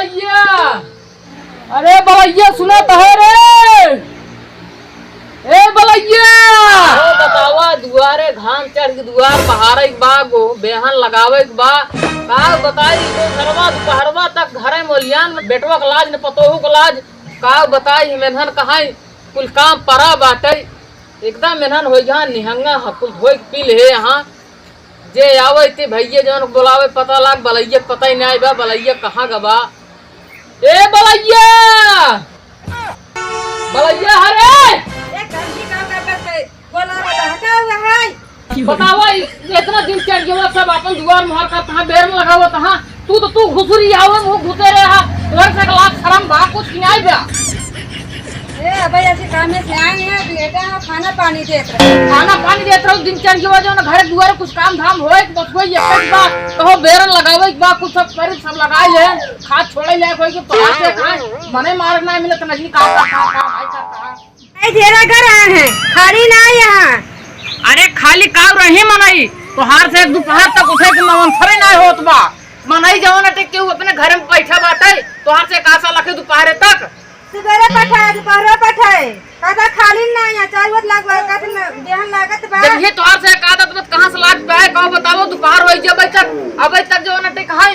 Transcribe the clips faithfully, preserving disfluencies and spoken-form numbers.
बलैया! अरे बलैया, सुनत है रे? ए बलैया! अरे बतावा, दुआरे घाम चढ़ के दुआर बहारे के बा, गो बेहन लगावे के बा। का बताई, तो सरवा दुपहरवा तक घरे मोलियान में बेटवा के लाज न पतोहू के लाज। का बताई, मेनहन कहाई, कुल काम परा बाटे। एकदम मेनहन होइ गया, निहंगा ह, कुल धोई के पी ले यहाँ। जे आवे ते भैया जौन बोलावे, पता लाग, बलैया के पता ही नाई बा, बलैया कहाँ गबा। ए बलैया! बलैया हरे! ए, गंजी का का करते? बोला रे, कहाँ का हुआ है? बतावा, इ-, इतना दिन चढ़ गया, सब अपन दुआर मुहार का तहाँ बेर में लगावा तहाँ। तू तो, तू घुसुरी आवे, मुँह घुसे रहे हा। घर से लाज शरम बा, कुछ नहीं बा। ए, अबे ऐसे काम में से आए हैं, बेटा, खाना पानी देत रहे। खाना पानी देत रहो, दिन चढ़ गया, जो ना घरे दुआरे कुछ काम धाम होए, बस वही एक बा, कहो बेरन लगावे के बा, कुछ सब करे, सब लगाए ले, खाद छोड़े ले, कोई के तोहार से खाए, मने मार ना मिले, तो नहीं काम करता, काम भाई करता। ए, ढेरा घर आए हैं, खाली ना यहाँ। अरे खाली का रही मनई, तोहार से एक दोपहर तक उठे के मन थोड़े ना होत बा। मनई जवन अटे केहू अपने घर में बैठा बाटे, तोहार से एक आशा लखे दोपहरे तक। सुबेरे पठाए, दोपहरो पठाए, कहता खाली ना यहाँ, चार वक्त लगवा, कहते न, बिहान लागत बा। जब ये तोहार से एक आदत मत कहाँ से लाग पाए, कहो बताओ, दोपहर हो जब तक, अब तक जवन अटे कहाँ,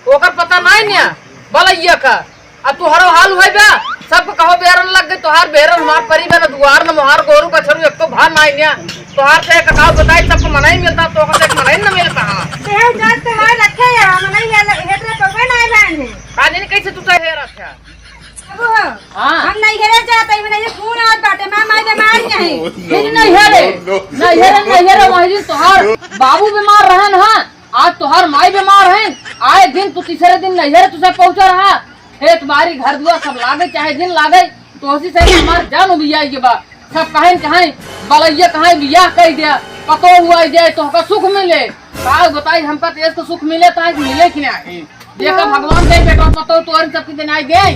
ओकर पता नहीं न्या, बलैया का। अब तोहरो हाल होई बा, सबको कहो बेरन लग गई, तोहार बेरन हमार परी बा, न दुआर न मोहार गोरू का छरू एको भार नाई न्या। तोहार से एक कहाव बताई, सबको मनाई मिलता, तोहका से एक मनाई न मिलता हमार। ते हम जात तोहार रखे है, हम नहीं हेल-, हेतरा पवे नाई भाई है। का जानी कैसे तू तो हेरत है। अब हो, हाँ। हम नहीं हेरे जात है, नहीं खून आवत बाटे, माँ माई बीमार नहीं। फिर नहीं हेरे, नहीं हेरे, नहीं हेरे, वही दिन तोहार बाबू बीमार रहन, हाँ। आज तोहार माई बीमार है, आए दिन तू तीसरे दिन नैहरे तुझे पहुँचा रहा। खेत बारी घर दुआर सब लागे, चाहे जिन लागे, तोहसी से हमार जान उबियाई के बा। सब कहें, कहें, बलैया कहें बियाह कई दिया, पतो हुआ जाए, तोहका सुख मिले। का बताई, हमका तो इसको सुख मिले, तो आज मिले कि नहीं? देखा भगवान दे बेटा, पतो तोहरे सबके दिन आई गए,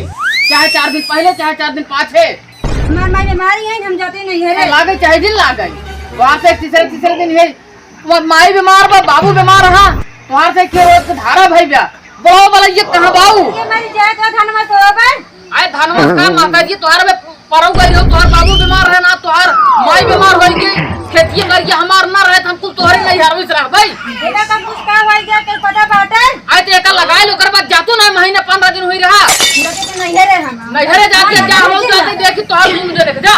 चाहे चार दिन पहले, चाहे चार दिन पाछे। हमार माई बीमारी है, हम जाते नैहरे। लागे चाहे जिन लागे, वहाँ से तीसरे, तीसरे दिन है, तुम्हार माई बीमार बा, बाबू बीमार रहा, तोहार से के रोज के धारा भई बा। बहो बलैया कहाँ बाऊ? ये मरी जाए तो धनवा सोबे। आए धनवा का माता जी, तोहार बे परौ गई हो, तोहार बाबू बीमार रहे ना, तोहार माई बीमार होई गई, खेतिया करिया हमार ना रहे, हम कुल तोहरे नहीं हरविस रह भाई। बेटा, तब कुछ का होई गया, के पता बाटे? आए तो एका लगाए लो, ओकर बाद जातू ना, महीना पन्द्रह दिन हुई रहा। बेटा, तो नहीं है रे हम। नहीं है रे, जाके जा, हम जाते देखी तोहार मुंह दे देख जा।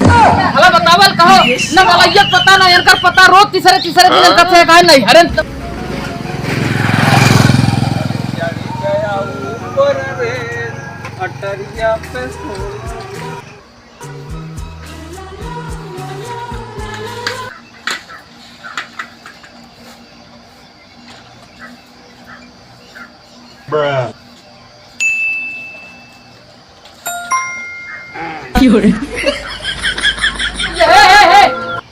भला बतावल कहो, न बलैया के पता, न इनकर पता, रोज तीसरे, तीसरे दिन इनकर से कहे नहीं, अरे। चढ़ गया ऊपर रे, अटरिया पे सो। Bruh। की हो रे? ए, ए, ए, ए,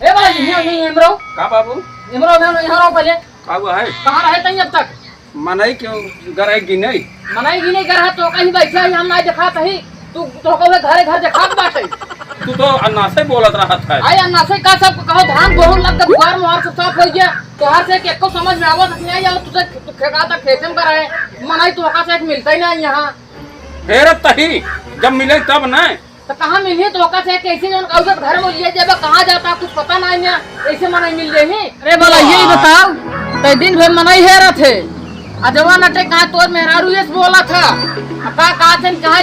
ए भाई, ये, ये, ये, इमराव। का बाबू? इमराव, यहाँ, यहाँ रहो पहले। का हुआ है? कहाँ रहे तई अब तक? मनई क्यों गरह गिनई? मनई गिनई गरह तो कहीं बैठा ही, हम ना दिखात ही। तू तो कहवे घरे घर देखात बाटे। तू तो अन्नासे बोलत रहत है। आई अन्नासे का सब कहो, धान गोहूं लग के दुआर मुहार सब साफ हो गया। तोहार से एको समझ में आवत नहीं आई, और तुझे तू खेका तक खेते में रहे, मनई तोहका से एक मिलता ही नहीं यहाँ। हेरत तही, जब मिले तब न। तो कहाँ मिली तोहका से, कैसे जौन औरत घर में लिए जाबे, कहाँ जाता, कुछ पता नहीं है, कैसे मनई मिल जाही? अरे भला यही बताओ, तै दिन भर मनई हेरत है, आ जवान अटे कहाँ तोर मेहरारू ये बोला था, आ का, का थे कहाँ,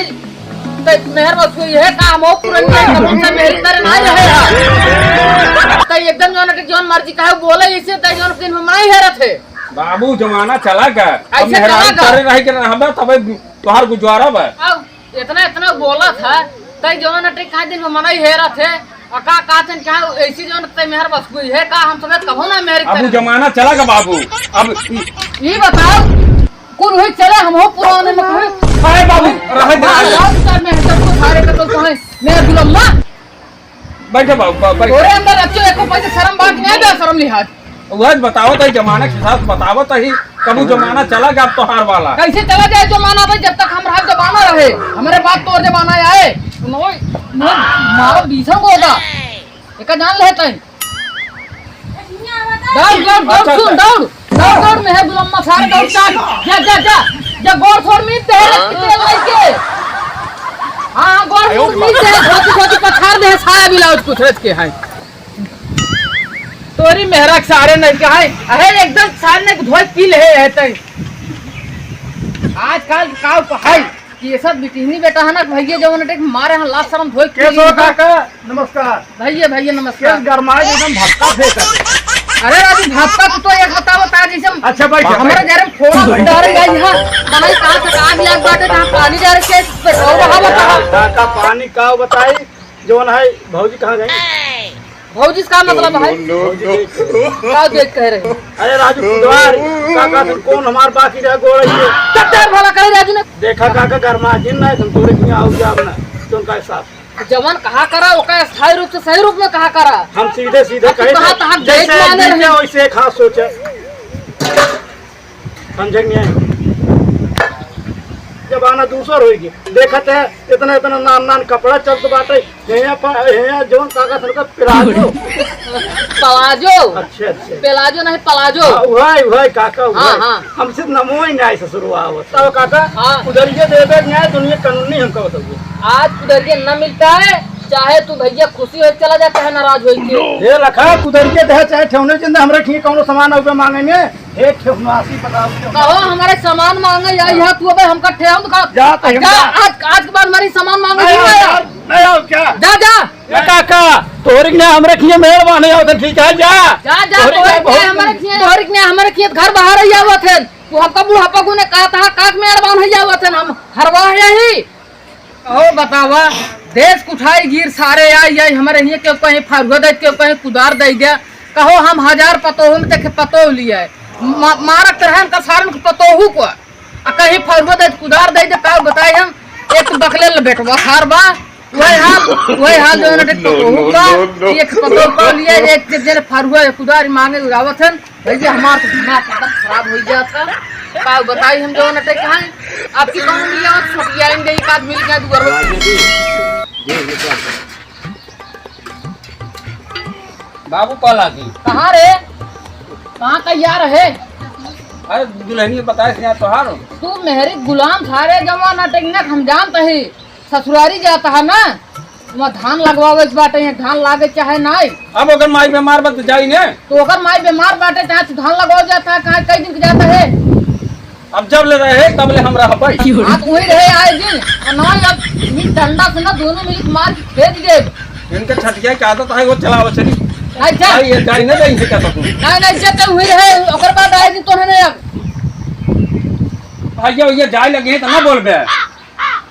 तै मेहर बस हुई है, का हम पुरनिया, कब हमसे मेहरी करे ना रहे हा। तै एकदम जौन अटे जौन मर्जी कहे बोले, इसे तै जौन दिन भर मनई हेरत है। बाबू, जमाना चला गया। अब ऐसे मेहरारू चला गया। करे रह के रहबे, तबे तोहार गुजारा बा। अब इतना, इतना बोलत है, तै जवन अटे कहाँ दिन में मनई हेरत है, और का, का चन कहाँ ऐसी जवन तै मेहर बस हुई है, का हम समेत कबो ना मेहर अब वो करे। जमाना चला गया बाबू। अब ई बताओ, कुल हुई चले, हम हो पुराने में कहे। अरे बाबू, रहे दे, रहे दे। बाबू, सर, मैं सबको सारे का तो कहे, मैं गुलाम ना। बैठो बाबू, बा-, बैठो। तोरे अंदर अच्छे एको पैसे शर्म बात नहीं है, शर्म लिहाज। वह बतावत है, जमाना के हिसाब से बतावत है, कबू जमाना चला गया अब तोहार वाला। कैसे चला जाए जमाना भाई, जब तक हम रहा जमाना रहे, हमारे बाप तोर जमाना आए। नोई, नोई, मारो बीसों को होगा। एका जान ले तई। दौड़, दौड़, दौड़, अच्छा, सुन, अच्छा। दौड़, दौड़, दौड़, मैं है गुलाम सारे दौड़, चाल। जा, जा, जा। क्या गोड़ छोड़ मीत दे रे, तेल लेके? हाँ, गोड़ छोड़ मीत दे, धोती, धोती पछाड़ दे, साया ब्लाउज कुछ रच के है। तोरी मेहरा के सारे नहीं कहाई। अरे एकदम सारे ने धोई पी ले है तई। आजकल का है कि ये सब बिटिहनी बेटा है ना भैया, जवन अटे मारे हैं, लाज शर्म धोई पी कैसे हो ली। काका? नमस्कार। भैया, भैया, नमस्कार। कैसे गरमाए एकदम भक्का फेंक दे। अरे राजू, भक्का तो, तो एक बताओ बता, जैसे हम अच्छा भाई, हमारे घर में फोड़ा डाल गई है, बनाई कहाँ से आग लग बाटे, कहाँ पानी डाल के पेट्रोल बहा बता। काका पानी का बताई, जवन है भौजी कहाँ गई? भौजी से का मतलब है? No, no, no। का देख कह रहे हैं? अरे राजू कुदवार, काका तुम कौन हमार बाकी रह गोड़ है? तब तेर भला करे राजू ने। देखा काका गरमा जिन ना, तुम तोरे किया आओ जाओ ना, तुम का साथ। जवन कहा करा, ओका स्थायी रूप से सही रूप में कहा करा। हम सीधे सीधे अब तू कहे कहा थे, तहाँ देख जैसे में आने एक रहे। वैसे एक हाथ सोचे। समझे नहीं है? जमाना दूसर होई गई। देखत है, इतना, इतना नान, नान कपड़ा चलत बाटे। यहाँ पर, यहाँ जौन काका सन का प्लाजो। प्लाजो? अच्छा, अच्छा। प्लाजो नहीं, प्लाजो। हाँ, उहै, उहै काका, उहै। हाँ, हाँ। हमसे नमो ही नहीं ससुरवा आवत। तब काका, हाँ। उधर ये दे दे, न्याय दुनिया कानूनी हमका बताइए। आज उधर ये न मिलता है, चाहे तू भैया खुशी हो चला जा, चाहे नाराज हो के। ये लखा, उधर ये दे, चाहे ठेवने जिंदा, हमरा ठीक कौनो सामान आउबे मांगेंगे। हे ठेहुनासी बताओ, ठेहुनासी। कहो, हमारे सामान मांगे या यहाँ तू अबे हमका ठेहुन का। जा, तो जा, जा। आज, आज के बाद हमारी सामान मांगे नहीं नहीं आओ आया। यार, नहीं आओ क्या? जा, जा। ए काका, तोहरी के ना हमरे खिए मेहरबान है, ठीक है, जा। जा, जा, तोहरी तोहरी के ना बहुत हमारे खिए, तोहरी के ना हमारे खिए घर बाहर ही आवत है। तू हमका बुढ़ापा गुने कहा था, काक मेहरबान है आवत है, हम हरवा है ही। कहो बतावा, देश कुठाई गिर सारे आई, आई हमरे हिये केउ कहीं फरुआ दे, केउ कहीं कुदार दे दे। कहो हम हजार पतोहू में देखे पतोह लिया है। मा-, मारत रहन का सारन के पतोहू को। आ कहीं फरुआ दे, कुदार दे दे, का बताई हम? एक तो बकले ल बेटवा खार बा, वही हाल, वही हाल जो नटे पतोहू का, एक पतोह को लिया, एक जने फरुआ कुदार मांगे उड़ावत हन। भैया, हमार तो दिमाग एकदम खराब हो जाता। का बताई हम जवन अटे कहाँ? आपकी कौन मिली आवत छोटिया इन गई, एक आध मिल गया, दू बार। बाबू कॉल आ गई। कहाँ रे? कहाँ तैयार है? अरे, दुल्हनिया बताए से यहाँ तोहार हो। तू मेहरी गुलाम सारे जवन अटे ना, हम जानत ही। ससुरारी जात ह ना, वहाँ धान लगवावे के बाटे, यहाँ धान लागे चाहे नाई। अब ओकर माई बीमार बा त जाई ने। तो ओकर माई बीमार बाटे, चाहे तू धान लगवावे जात ह, कहाँ कई दिन के जात है? अब जब ले रहे, तब ले हम रहबै। हाँ, तो वही रहे आए दिन। और ना, अब इन्हीं डंडा से ना दोनों मिली के मार के खेद देब। इनके छठिया के आदत है, वो चलावे चली। अच्छा। भाई, ये जाई ना, जाई इनसे कहता तू। नहीं, नहीं, जब तक वही रहे, ओकर बाद आए दिन तो नहीं अब। भैया, भैया, जाए लगे हैं तो ना बोलबे।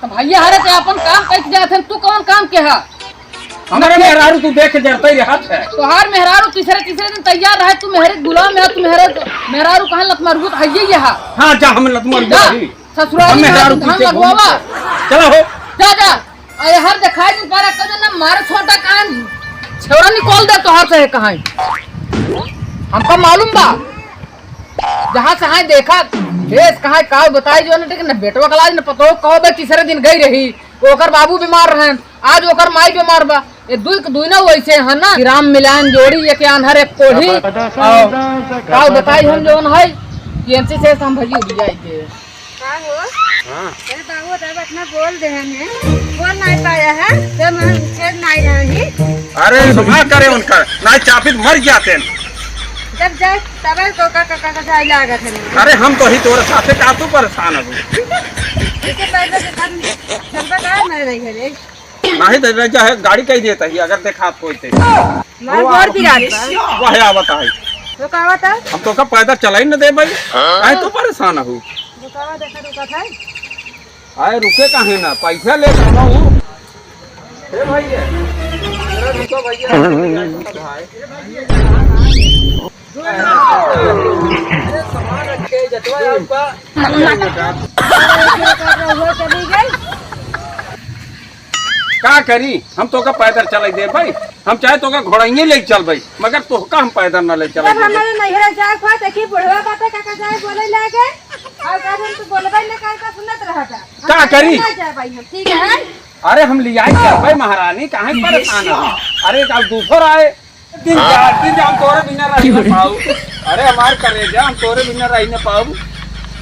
तो भैया, हरे ते अपन काम कइके जात हन, तू कौन काम के हा? हमारे मेहरारू तू देख के जरते रहत है। तोहार मेहरारू तीसरे, तीसरे दिन तैयार रहे, तू मेहरे गुलाम है, तू मेहरे, मेहरारू कहाँ लतमरुआ तो हइये ये हा। हाँ, जा, हम लतमरुआ जा, ही। ससुरारी हम में मेहरारू धान पीछे लगवावा। घूम। चला हो। जा, जा। अरे हर दिखाई दिन पारा कर ना मारे छोटा कान। छौरा निकाल दे तोहार से कहाँ। हमका मालूम बा। जहाँ से हाय देखा, भेस कहाँ काव बताई जो न, ठीक न बेटवा का लाज न पतो, कहो बे तीसरे दिन गई रही, ओकर बाबू बीमार रहन, आज ओकर माई बीमार बा। ये दुई के दुई ना वैसे है ना, कि राम मिलान जोड़ी, एक आन्हर एक कोढ़ी। आओ, काव बताई हम जौन है, कि एनसी से हम भैया उठ जाए थे। का हो? हाँ। अरे बाबू, तब इतना बोल दे हमें, बोल नहीं पाया है, तो मैं छेद नहीं रही। अरे, सुना करे उनका, ना चापित मर जाते हैं। जब जाए तबे तो का, का, का, का जाए लागत है। अरे हम तो ही तोरे साथे का तू परेशान हो। इससे पहले से हम चलबा का मैं नहीं घरे। नहीं तो रह जाए गाड़ी कही देता ही अगर देखा कोई ते। मार वो गोड़ गिरा दे। वह आवत है। तो का आवत है? हम तो का पैदल चलाई न दे भाई। हाँ? काहे तू परेशान हो? रुकावा देखा रुका था। आए रुके काहे ना? पैसा ले जाना हूँ। ए भैया, जरा रुको भैया, भाई। अरे सामान रखे, जतवा आपका। का करी? हम तोका पैदल चले दे भाई, हम चाहे तोका घोड़ाइये ले चल भाई, मगर तोहका हम पैदल ना ले चले जब दे। हमारे नैहरा जाए खात, एक ही बुढ़वा बाटे, काका जाए बोले लागे, और जब हम तो बोलबे न करे, तो सुनत रहता। हम का करी? ना जाए भाई हम, ठीक है? अरे हम लियाई चलबे महारानी, काहे परेशान हो? अरे कल दूसर आए, दिन चार दिन हम तोरे बिना रही न पाऊ। अरे हमार करेजा, हम तोरे बिना रही न पाऊ।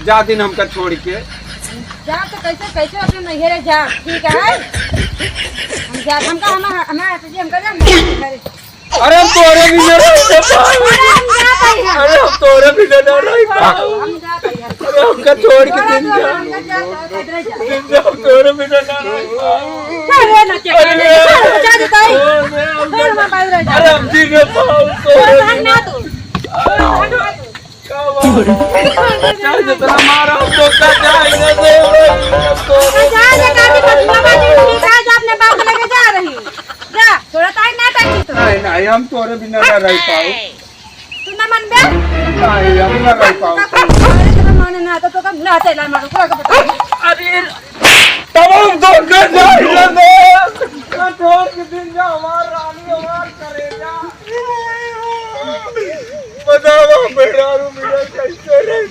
जा दिन हमका छोड़ के। जा तो कैसे, कैसे अपने नैहरे जा, ठीक है? हम जा, हमका, हम, हमारे हस्बैंड जी हमका जा, हम जा, अरे हम तोरे भी ना रह पाए। अरे हम जा पाई हैं। अरे हम तोरे भी ना रह पाए। हम जा पाई हैं। अरे हमका छोड़ के तोरा दिन तो जा। हमका जा, जा, जा, जा। दिन जा, हम तोरे भी ना रह पाए। अरे ना, क्या अरे करने? जा, जा, जा, जा। अरे हमका अरे हम दिन रह पाओ, तोरे तोरा भी ना ना। तू। तोरा ना तू। का बात? चाहे जितना मारा, हम तो का जाएंगे, देख रहे हैं, हम तो तो जा, जा, जा, जा, बाबा जी, ठीक है, जा, अपने बाप को लेके जा रही। जा, थोड़ा टाइम ना टाइम तो। नहीं, नहीं, हम तोरे बिना ना रह पाओ। तू ना मन बे? नहीं, हम ना रह पाओ। अरे, तेरा मन ना, तो, तो कब ना चला मारो, थोड़ा सा बता। अरे, तब हम तो का जाएंगे, देख। कठोर के दिन जा, हमार रानी, हमार करेजा। बतावा, मेहरारू बिना कैसे रही?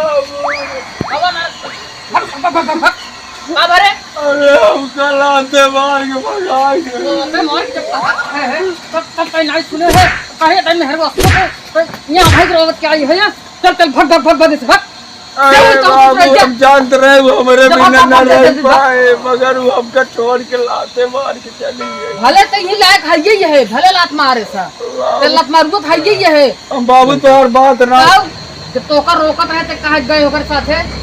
बाबा ना, भाग, भाग, भाग, भाग, भाग। का भरे? अरे, हमका लाते मार के भगा के। लाते मार के भगा है, है। तब, तब कहीं नहीं सुने है। कहे तब मेहर बस को, यहाँ भाई की रोवत क्या आई है यहाँ? चल, चल, भाग, भाग, भाग, भाग, भाग। अरे चल, चल, बाबू, चल, चल। हम जानत रहे वो हमरे जब बिना हम ना भाग, रह जल्दी भाग। पाए, मगर वो हमका छोड़ के लाते मार के चली गई। भले तो यही लायक है, यही है, भले लात मारे सा। बाबू। ते लात मारू तो है, यही है। हम बाबू तोहर बात ना। जाओ, जब तोका रोकत रहे, ते कहाँ गए ओकर साथे?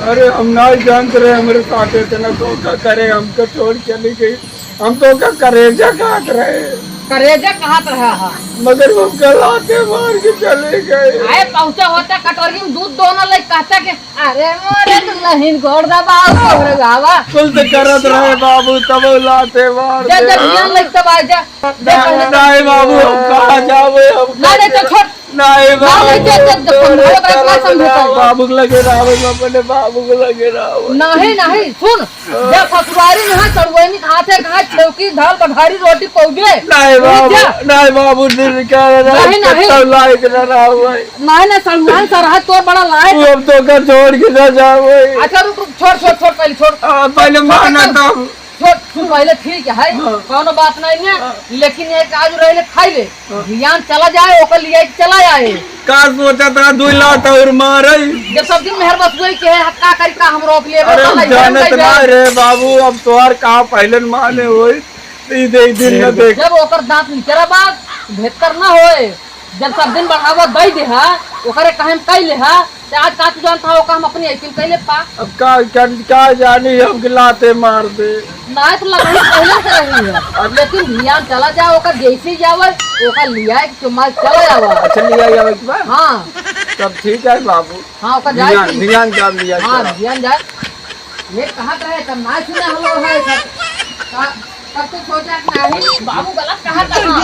अरे, हम ना जानत रहे, हमरे साथे इतना धोखा करे, हमका छोड़ चली गई। हम तो का करेजा कहत रहे। करेजा कहत रहा हा। मगर वो हमका लाते मार के चले गए। आए पहुँचा होता कटोरी में दूध दोनों ले कहता के, "अरे मोरे दुल्हन गोड़ दबाओ तोहरे बाबा।" कुल तो करत रहे बाबू, तब वो लाते मार जब, दे। जब ध्यान लग तब आ जा। ना, नहीं बाबू, हम कहाँ जावे, हम ना, नहीं तो छोड़। नहीं ना, बाबू, नहीं, जब, जब, जब हम समझावत रहे, ना, समझावत रहे। बाबू के लगे रहो, अपने बाबू के लगे रहो। नहीं, नहीं, सुन, जब ससुरारी में है, सड़ुआइनी कहाँ से, कहाँ छेवकी, धाल, बघारी, रोटी पौबे। नहीं नहीं, बाबू, जा। नहीं बाबू, नहीं, क्या रहा, नहीं, नहीं। कितना लायक ना रहा हुआ है। नहीं, नहीं, सलमान सर है, तो बड़ा लायक। तू अब तो का छोड़ के ना जाओ भाई। अच्छा, रुक, रुक, छोड़, छोड़, छोड़, पहले छोड़। आ, पहले छोड़, माना छोड़। तब। छोड़, तू पहले ठीक है, हाँ। कौनो बात नहीं है, हाँ। लेकिन ये काजू रहे ले, खाई ले। हाँ। ध्यान चला जाए, ओकर लिए चला आए। का सोचा था, दुई लात और मारे। जब सब दिन मेहर बस वही के है, का करी, का हम रोक लिए, अरे, रोक हम लाई, जानत जाए। ना रे बाबू, अब तोहार का पहले माने होई, ई दे, ई दिन न देख। जब ओकर दांत निचरा बा, बेहतर ना होए। जब सब दिन बढ़ावा दई दे हा, ओकरे कहे हम कई ले हा, ते आज का तू जानत हा, ओका हम अपनी ऐसी कई ले पा। अब का, का, का जानी हम के लाते मार दे। नाय तो लकड़ी पहले से रही है। अब लेकिन ध्यान चला जा, ओकर जैसे ही जावे, ओका लिया एक चुम्मा चला जावा। अच्छा, लिया जावे के बाद? हाँ। तब ठीक है बाबू। हाँ, ओका जाए ध्यान, की। ध्यान जान लिया हाँ, चला। ध्यान जाए। ये कहत रहे, तब ना सुने हम लोग है, सब। का, तब तो सोचा कि नहीं, बाबू गलत कहत रहा।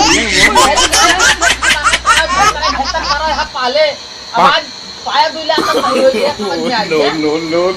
बेहतर करा है, पाले। अब आज पाया दुइला तक नहीं हो गया, समझ में आ गया। No, no, no, no।